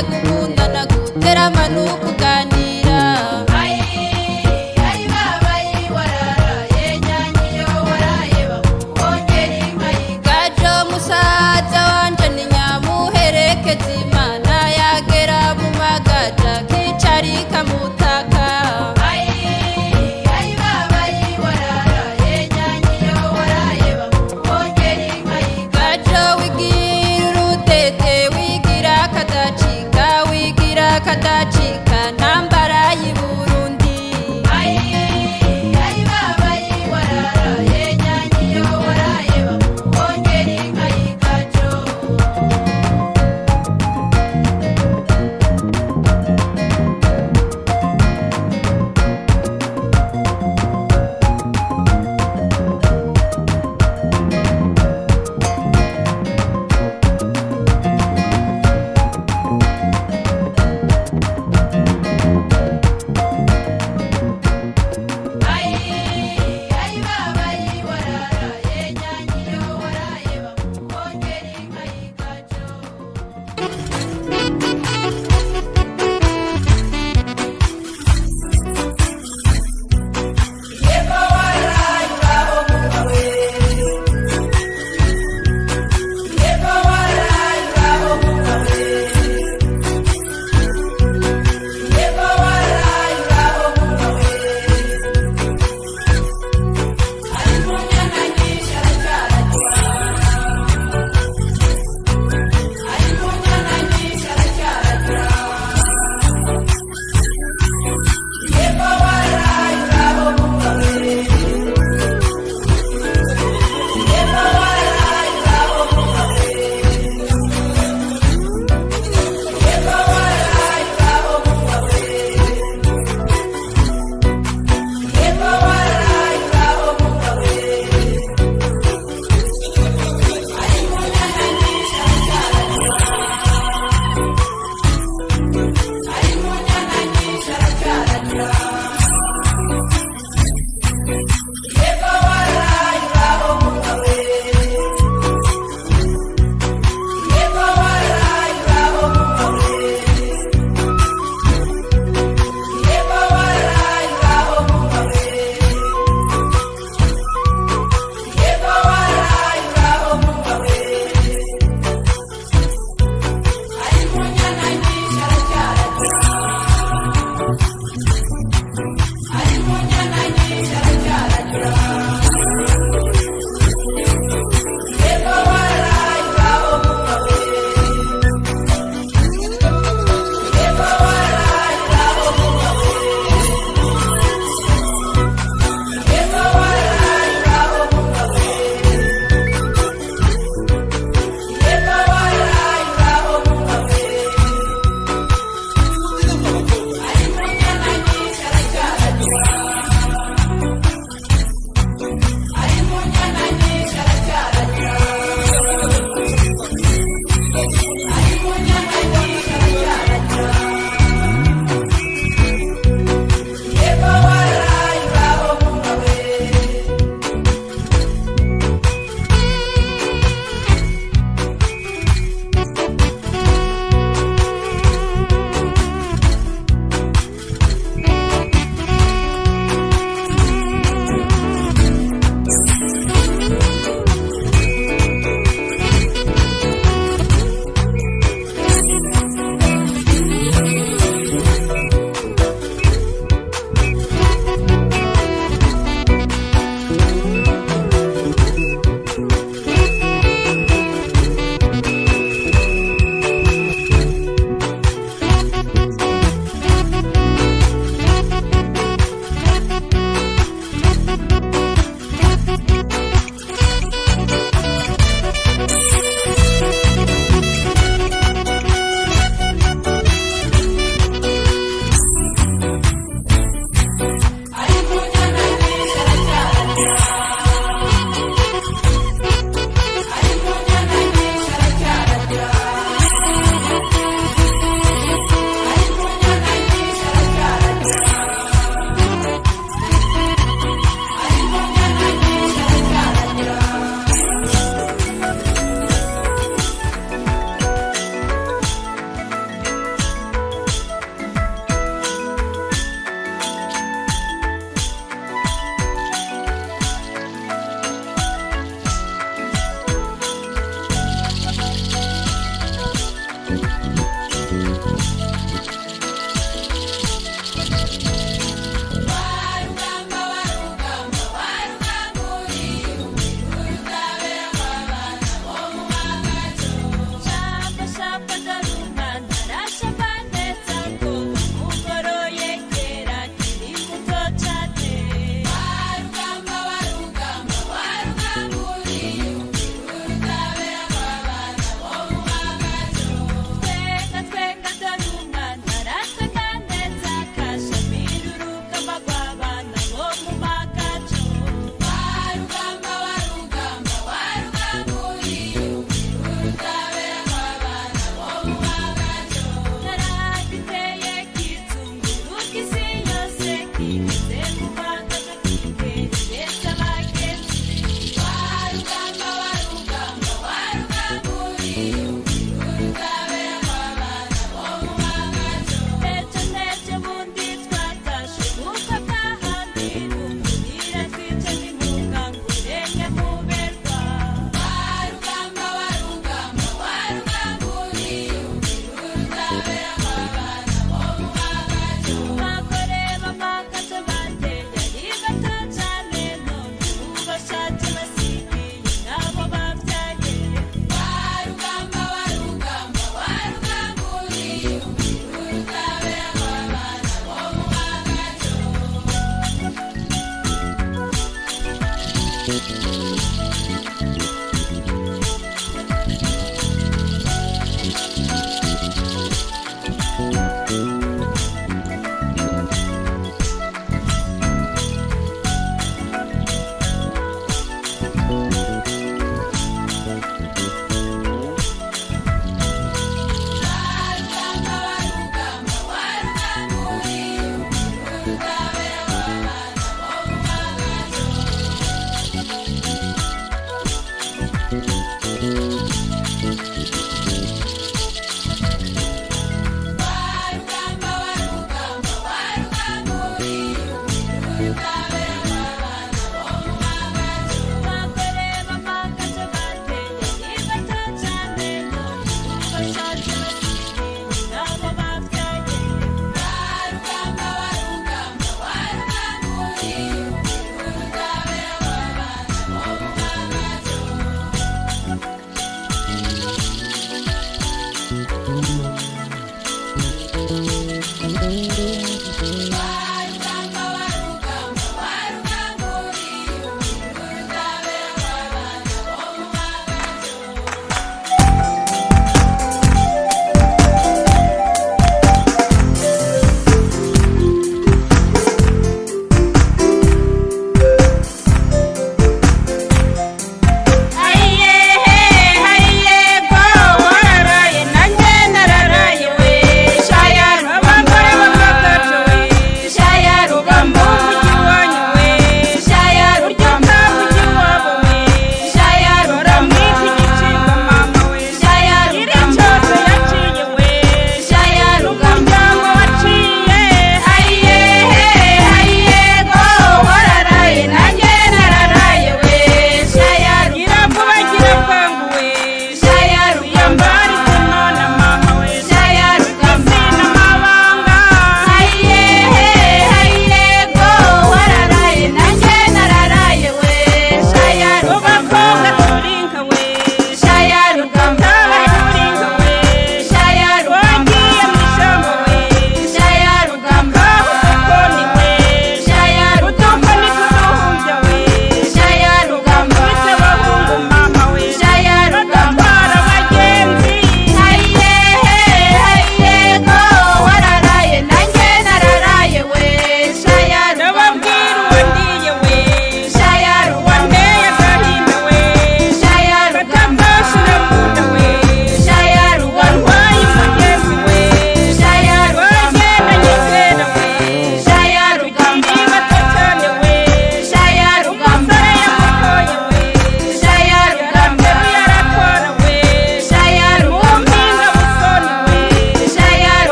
Gukundana, guterama n'ukuganira. Gajo musaza wanje ni nyamuherekeza Imana, yagera mu magaja kicarika mutaka. Gajo wigira urutete, wigira akadacika.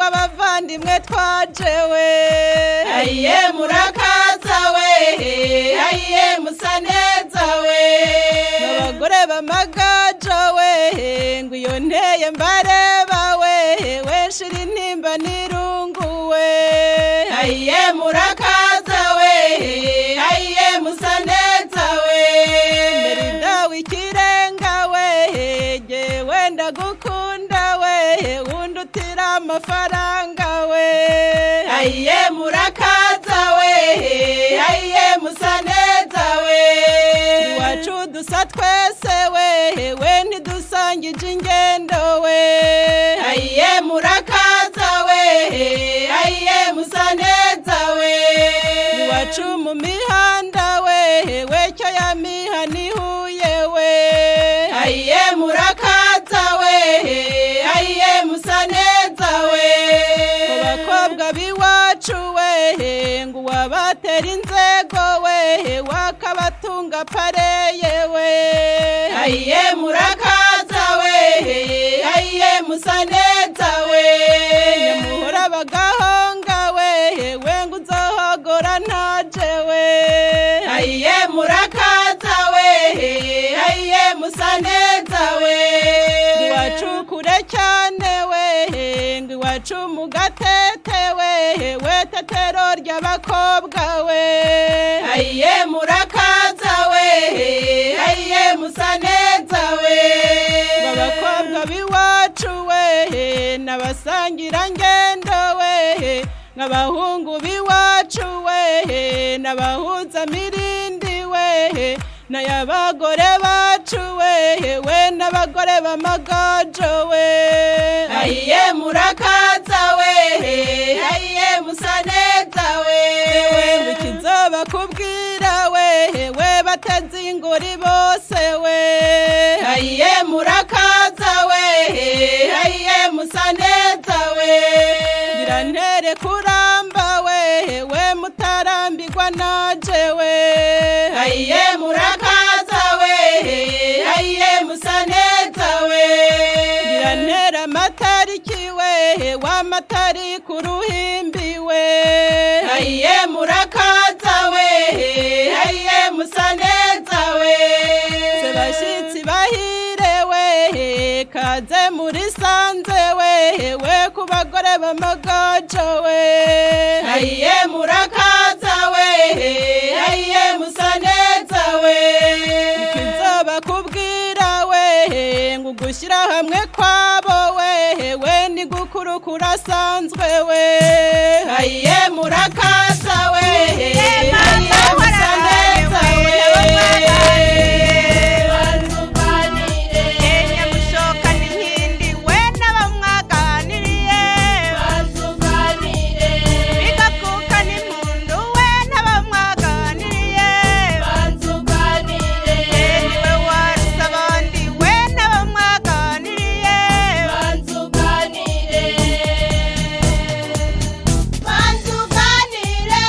Abavandimwe twajewe. Ayiye murakaza we, ayiye musa neza we. Abagore b'amagajo we, ngo iyo nteye mbareba we, we nshira intimba nirunguwe. Ayiye murakaza we, ayiye musa neza we. Merida w'ikirenga we, ndagukunda we, wundutira amafaranga we. Ayiye murakaza we, ayiye musa neza we. Iwacu dusa twese we, we ntidusangije ingendo we. Ayiye murakaza we, ayiye musa neza we. Iwacu mu mihanda we, we cyo ya mihana ihuye we. Ayiye murakaza we, ayiye musa neza we. Ku bakobwa b'iwacu we, ngo uwabatera inzego we, wakabatunga pareye we. Ayiye murakaza we, ayiye musa neza we. Nyamuhora bagahonga we, we ngo uzohogora ntaje we. Ayiye murakaza we, ayiye musa neza we. Iwacu kure cyane we, ngo iwacu mu gatete we, we tetero ry'abakobwa we. Ayiye murakaza we, ayiye musa neza we. Ngo abakobwa b'iwacu we, n'abasangira ngendo we, nk'abahungu b'iwacu we, n'abahuza mirindi we, n'ay'abagore bacu we, we n'abagore b'amagajo we. Ayiye murakaza we, ayiye musa neza we. We ngo ikizoba kubwira we, we bateze ingori bose we. Ayiye murakaza we, ayiye musa neza we. Ngira ntere kuramba we, we mutarambirwa naje we. Ayiye murakaza we, ayiye musa neza we. Ngira ntere amatariki we, w'amatari ku ruhimbi we. Ayiye murakaza we, ayiye musa neza we. Se bashyitsi bahire we, kaze muri sanze we, we ku bagore b'amagajo we. Ayiye murakaza we, ayiye musa neza we. Ikizoba kubwira we, ngo ugushyira hamwe kwabo we, we ni gukuru kurasanzwe we. Ayiye murakaza we, ayiye musa neza we. Nyamushoka n'inkindi we n'abamwaganiriye, bigakuka n'impundu we n'abamwaganiriye, niwe warusa abandi we n'abamwaganiriye. Banzuganire.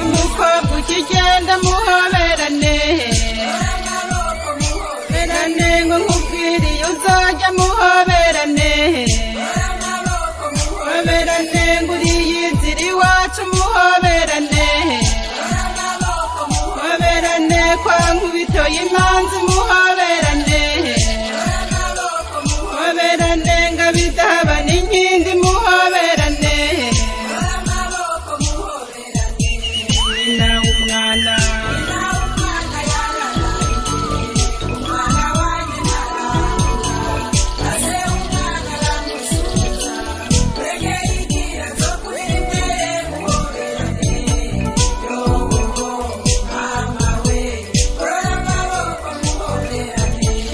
Umukobwa ukigenda muhoberane, berane ngo nkubwiriye uzajya muhoberane, muhoberane ngo uriyizira iwacu muhoberane, muhoberane kwa nkubito y'imanzi muhoberane, muhoberane ngo abidahaba n'inkindi muhoberane. Nyina w'umwana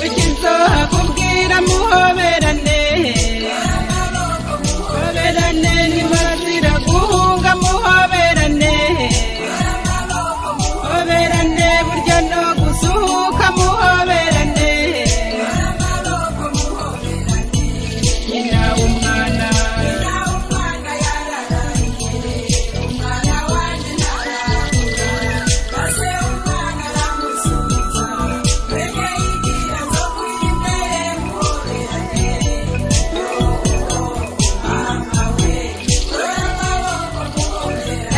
ukizoha kubwira muhoberane, muhoberane ntibazira guhunga muhoberane, muhoberane burya no gusuhuka muhoberane. Nyina w'umwana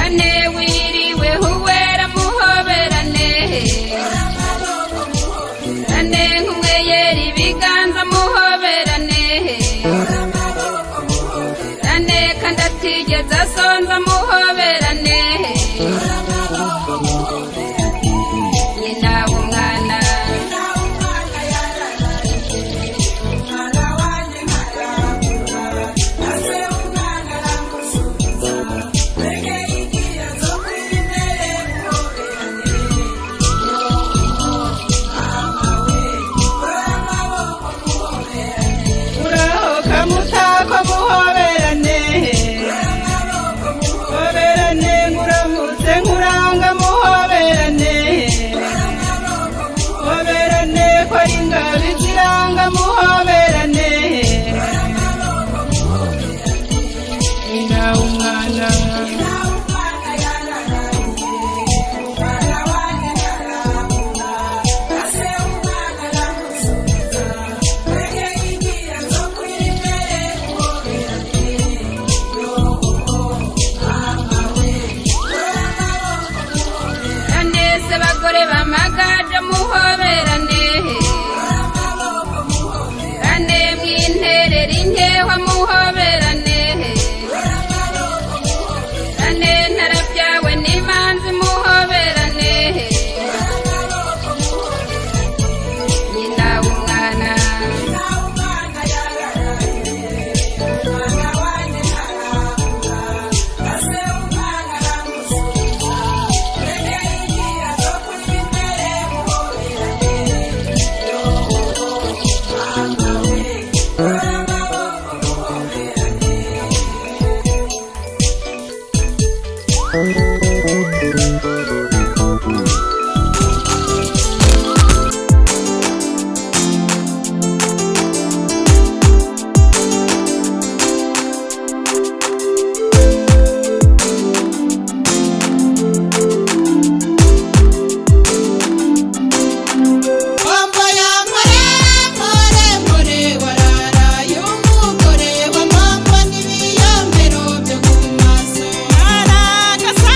Ane wiriwe huwera muhoberane, ane nkumweyera ibiganza muhoberane, ane kandi atigeze asonza muhoberane. Nyina w'umwana uraho kamutako muhoberane, muhoberane nkuramutse nkuranga muhoberane, muhoberane ko ari ingabo iziranga muhoberane. Nyina w'umwana ane se bagore bamagaje muhoberane, ane mwinterera inkewa muhoberane, ane ntarabyawe n'imanzi muhoberane. Nyina w'umwana Wambaye mpore mpore mpore wararaye umugore wa mama n'ibiyambero byo ku maso. Aragasa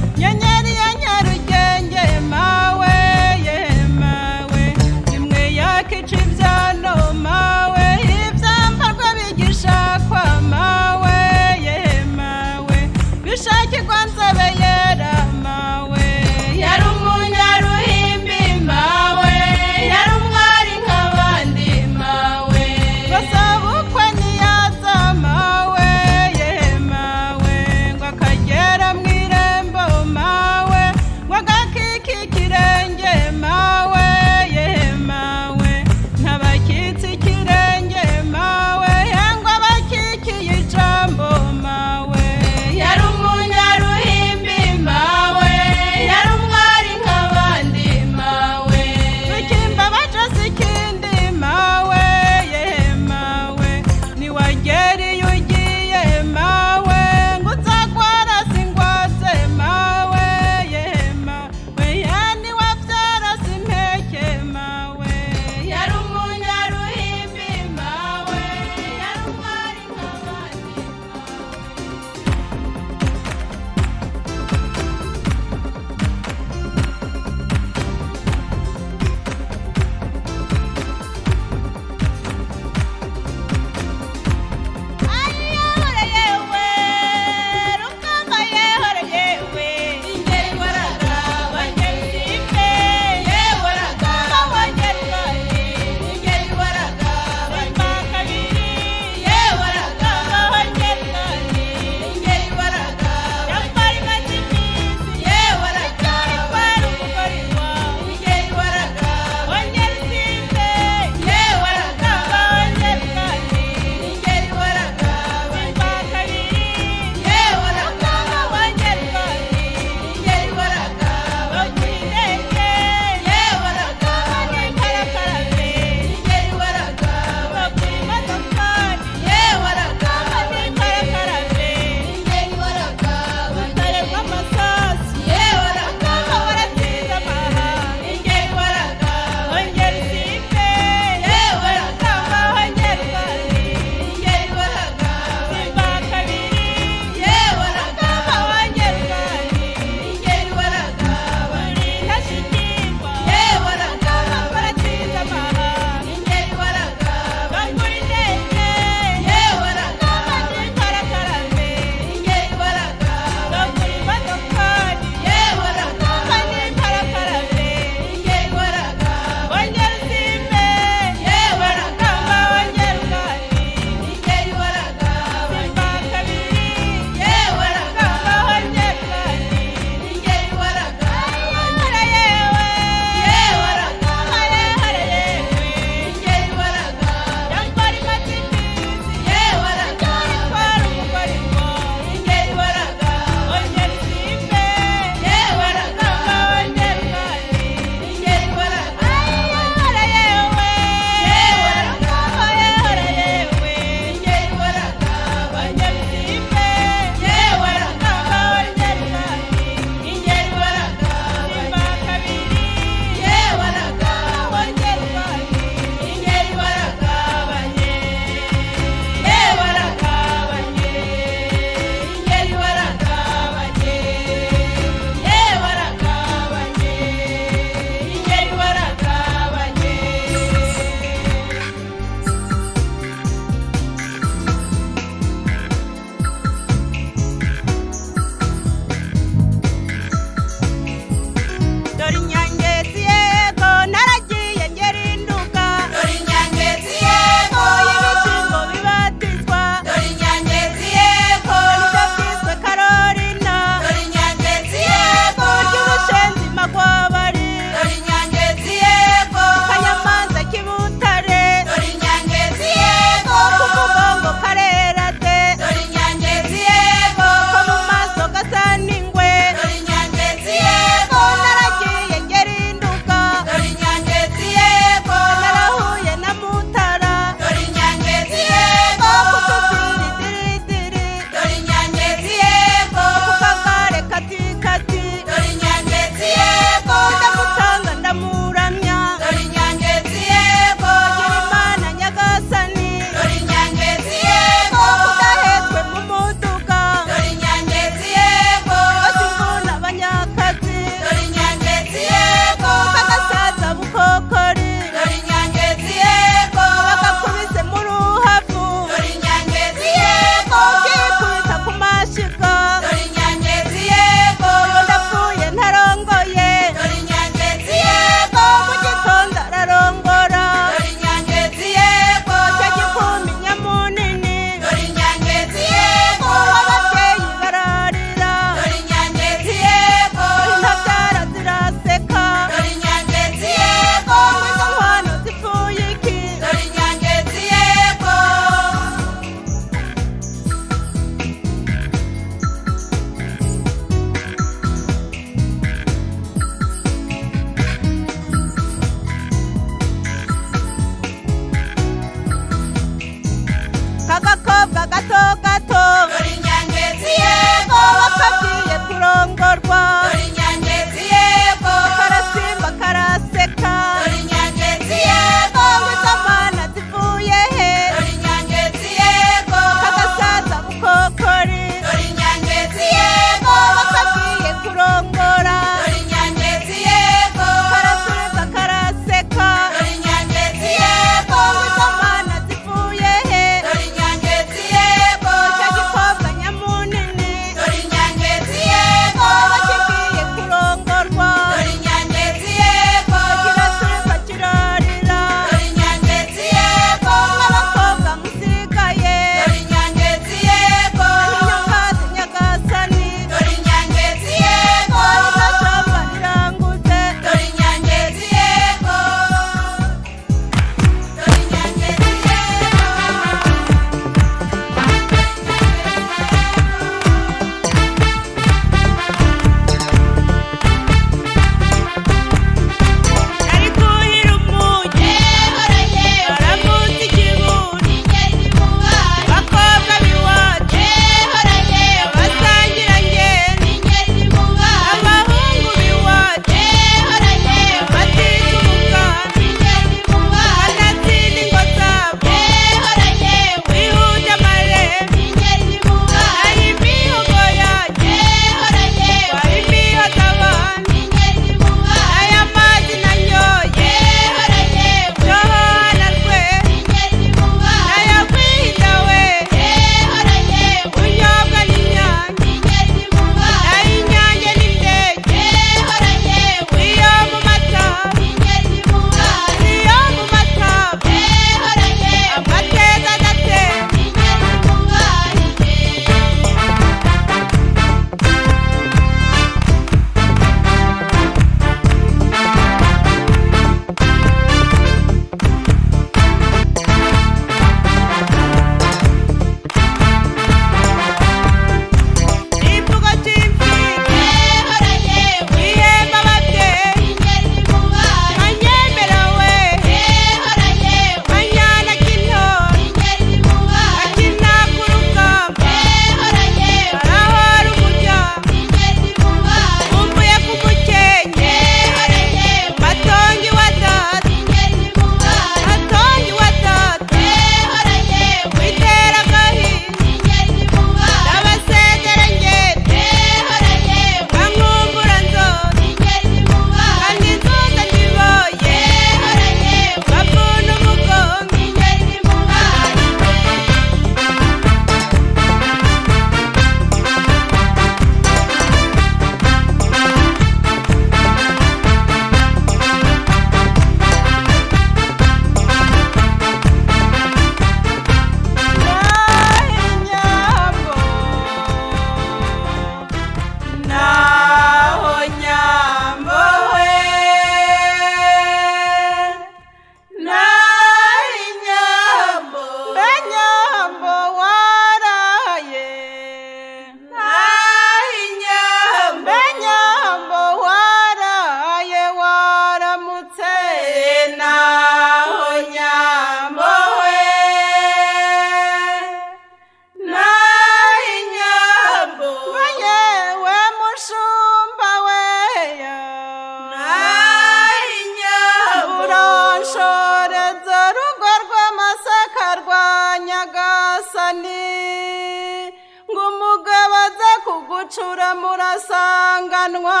Bucura murasanganwa.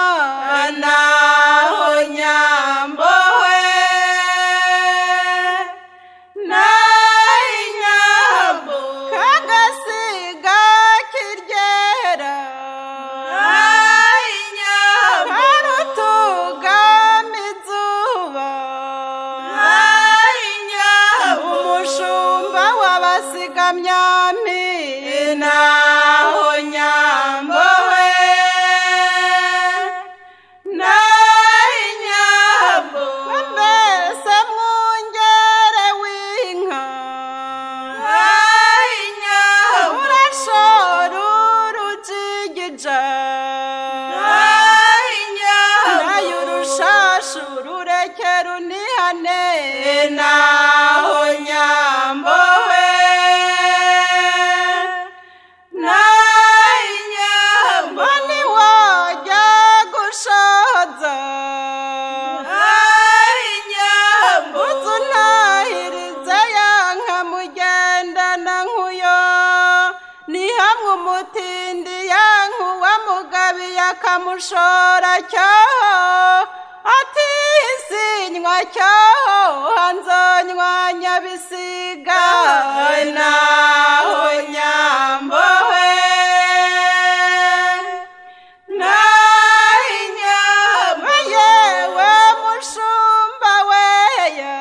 Naho Nyambo we, naho Inyambo, Kagasiga kiryera, naho Inyambo, karutugama izuba, naho Inyambo, umushumba w'abasigamyami. Naho Nyambo we, naho Inyambo, Mbese mwungere w'inka, naho Inyambo, urashora urujigija, naho Inyambo, nayo urushashu rureke runihane. Naho Nyambo we, naho Inyambo, Ngo ntiwajya gushoza, naho Inyambo, uzu ntahirize ya nka mugendana nkuyo, ni hamwe umutindi ya nkuwa mugabiye akamushora cyoho, ati sinywa cyoho hanzonywa Nyabisiga. Naho Nyambo we, naho Inyambo, Yewe mushumba weya,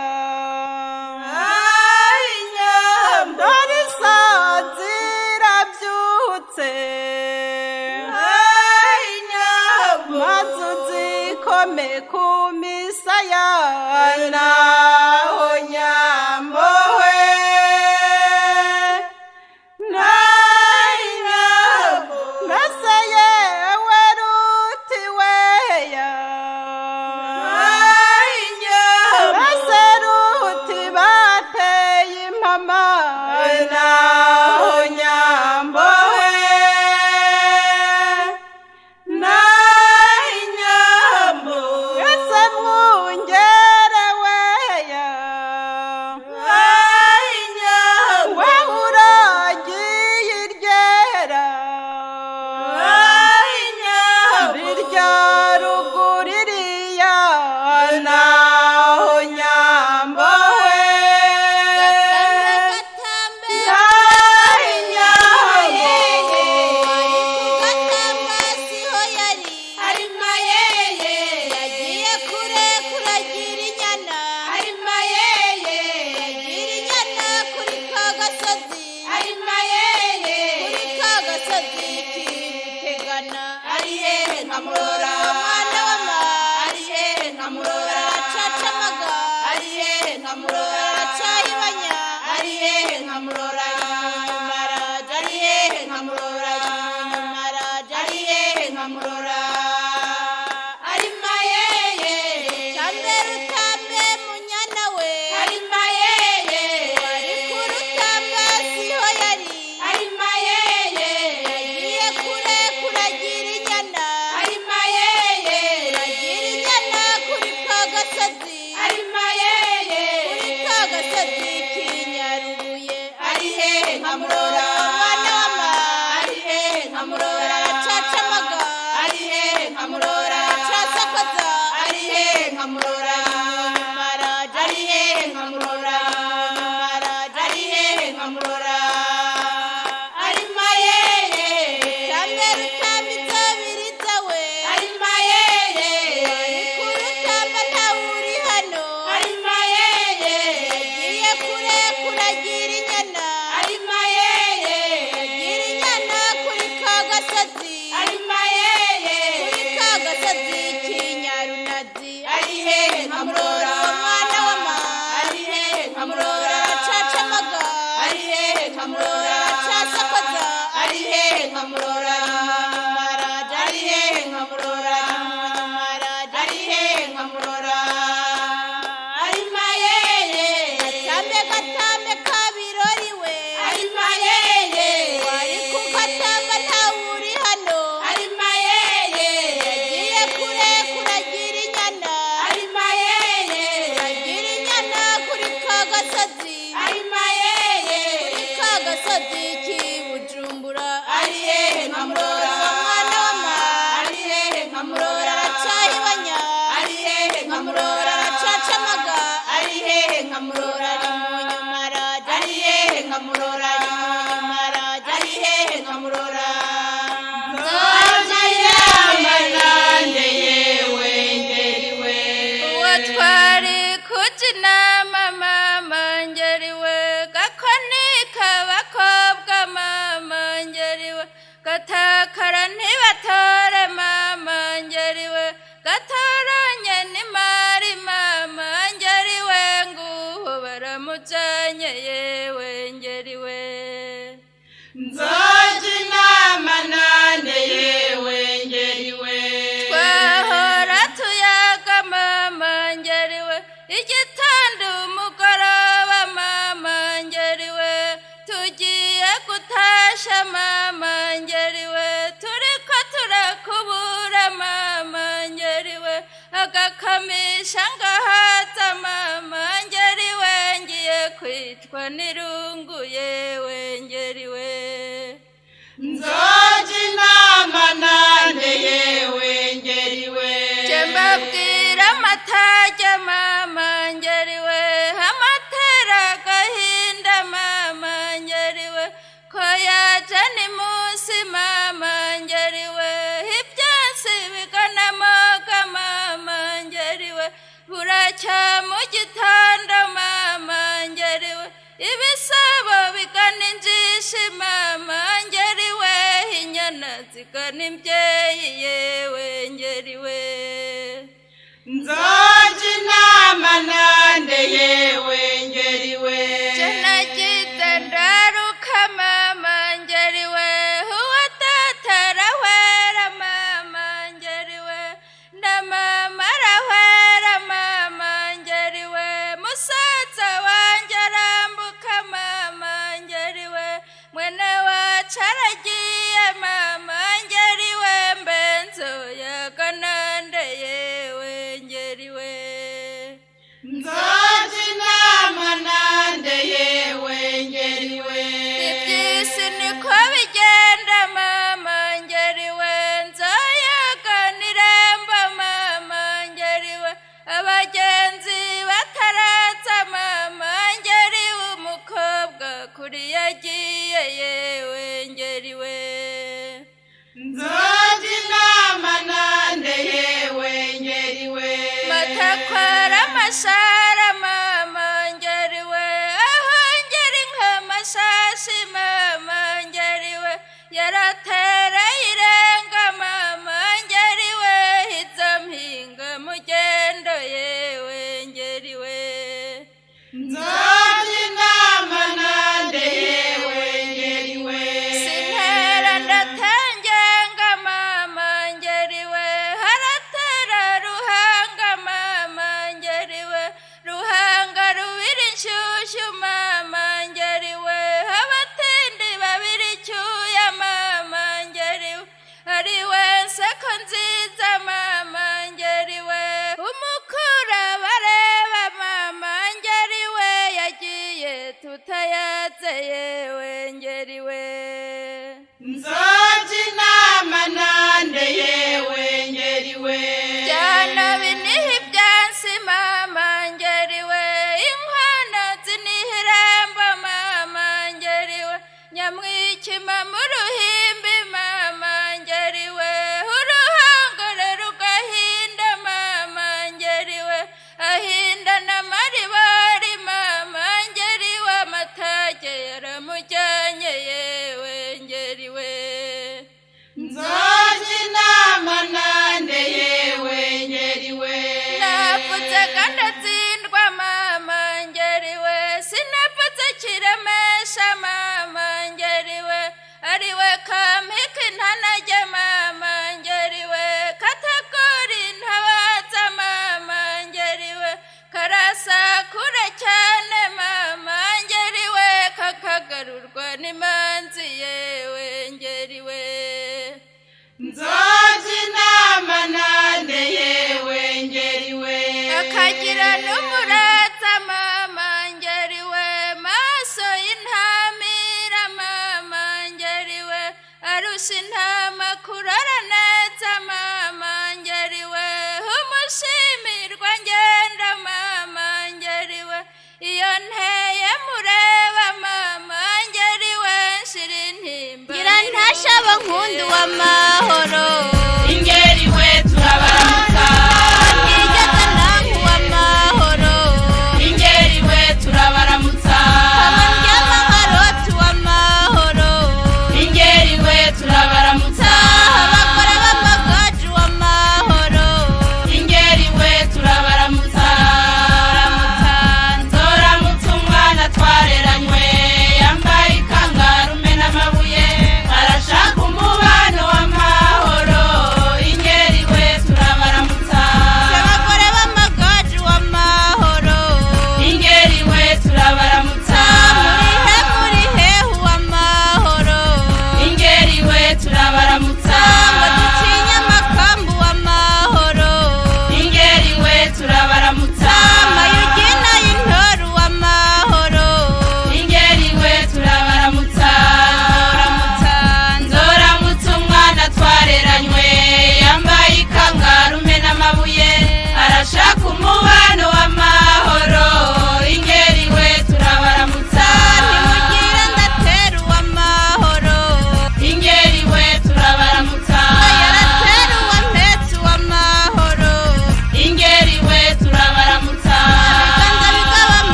naho Inyambo, dore isazi irabyutse, naho Inyambo, maze uzikome ku misaya. Naho Nyambo we, naho Inyambo, Mbese yewe Ruti weya, naho Inyambo, mbese Ruti bateye impama, naho Nyambo we, naho Inyambo, mbese mwungere weya, naho Inyambo, we uragiye iryera, naho Inyambo, rirya ruguru iriya. Naho Nyambo we, Gatambe, naho Inyambo, Gatamba siho yari, ari mayeye, yagiye kure kuragira inyana, ari mayeye, kuragira inyana kuri ka gasozi, ari mayeye, kuri ka gasozi kibutegana. Ari hehe nkamurora, Mwana wa ari hehe nkamurora, Aracacamaga, ari hehe nkamurora, aracahibanya, ari hehe nkamurora, maraja, ari hehe nkamurora, maraja, ari hehe nkamurora, ari mayeye, Tambe rutambe munyana we, ari mayeye, ari kurutamba siho yari, ari mayeye, yagiye kure kuragira inyana, ari mayeye, kuragira inyana kuri ka gasozi, ari mayeye, kuri ka gasozi k'Inyarubuye. Ari hehe nkamurora, Mwana wa ma, ari hehe nkamurora, aracacamaga, ari hehe nkamurora, aracasakoza, ari hehe nkamurora, maraja, ari hehe nkamurora, maraja, ari hehe nkamurora, ari mayeye, Tambe rutambe inzobiriza we, ari mayeye, ari kurutamba ntawe uri hano, ari mayeye, yagiye kure kuragira inyana, ari mayeye, kuragira inyana kuri ka gasozi, ari mayeye, kuri ka gasozi k'Inyarunazi. Ari hehe nkamurora, Mwana wa ma, ari hehe nkamurora, aracacamaga, ari hehe nkamurora, aracasakoza, ari hehe nkamurora, maraja, ari hehe nkamurora, maraja, ari hehe nkamurora, ari mayeye, Gatambe gatambe kabirori we, ari mayeye, wari kugatamba ntawe uri hano, ari mayeye, yagiye kure kuragira inyana, ari mayeye, kuragira inyana kuri ka gasozi, ari mayeye, kuri ka gasozi k'i Bujumbura. Ari hehe nkamurora, Mwana Inama mama ngeriwe, gakoni k'abakobwa mama ngeriwe, gatakara ntibatore mama ngeriwe, gatoranye n'imari mama ngeriwe, nguho baramujanye yewe ngeriwe. Nzoja inama nande yewe ngeriwe. Twahora tuyaga mama ngeriwe, igitondo umugoroba mama ngeriwe, tugiye gutasha mama ngeriwe, turiko turakubura mama ngeriwe, agakamisha ngahaza mama ngeriwe, ngiye kwicwa n'irungu yewe ngeriwe. Nzoja inama nande yewe ngeriwe. Mbabwira amatage mama ngeriwe, amatera agahinda mama ngeriwe, ko yaje ni munsi mama ngeriwe, ibyansi biganamoga mama ngeriwe, buracya mu gitondo mama ngeriwe, ibisabo bigana injishi mama ngeriwe, inyana zigana imbyeyi yewe ngeriwe. Nzoja inama nande yewe ngeriwe. Nagize ndaruka mama ngeriwe, uwo data arahwera mama ngeriwe, na mama arahwera mama ngeriwe, musaza wanjye arambuka mama ngeriwe, mwene wacu aragiye mama ngeriwe, mbenzo yaganande yewe ngeriwe. Nzoja inama nande yewe ngeriwe. Iby'isi niko bigenda mama ngeriwe, nzoyaga n'irembo mama ngeriwe, abagenzi bataraza mama ngeriwe, umukobwa kuri yagiye yewe ngeriwe. Nzoja inama nande yewe ngeriwe. Matakwara amashara mama ngeriwe, aho ngeri nk'amashashi mama ngeriwe, yaratera irenga mama ngeriwe, izo mpinga mugendo yewe ngeriwe. Nzoja inama nande yewe ngeriwe. Sintera ndatengenga mama ngeriwe, haratera ruhanga mama ngeriwe, ruhanga rubira inshyushyu mama ngeriwe, abatindi babiri icyuya mama ngeriwe, ari wese ko nziza mama ngeriwe, umukuru bareba mama ngeriwe, yagiye tutayaze yewe ngeriwe. Nzoja inama nande yewe ngeriwe. Byana biniha ibyansi mama ngeriwe, inkwano ziniha irembo mama ngeriwe, nyamwikima mu ruhimbi mama ngeriwe, uruhongore rugahinda mama ngeriwe, ahinda n'amaribori mama ngeriwe, amatage yaramujyanye yewe ngeriwe. Nzoja inama nande yewe ngeriwe. Napfutse kandi atsindwa mama ngeriwe, sinapfutse kiremesha mama ngeriwe, ariwe kampika intanage mama ngeriwe, kategori ntabaza mama ngeriwe, karasakura cyane mama ngeriwe, kakagarurwa n'imanzi yewe ngeriwe. Nzoja inama nande yewe ngeriwe. Akagira n'umurava.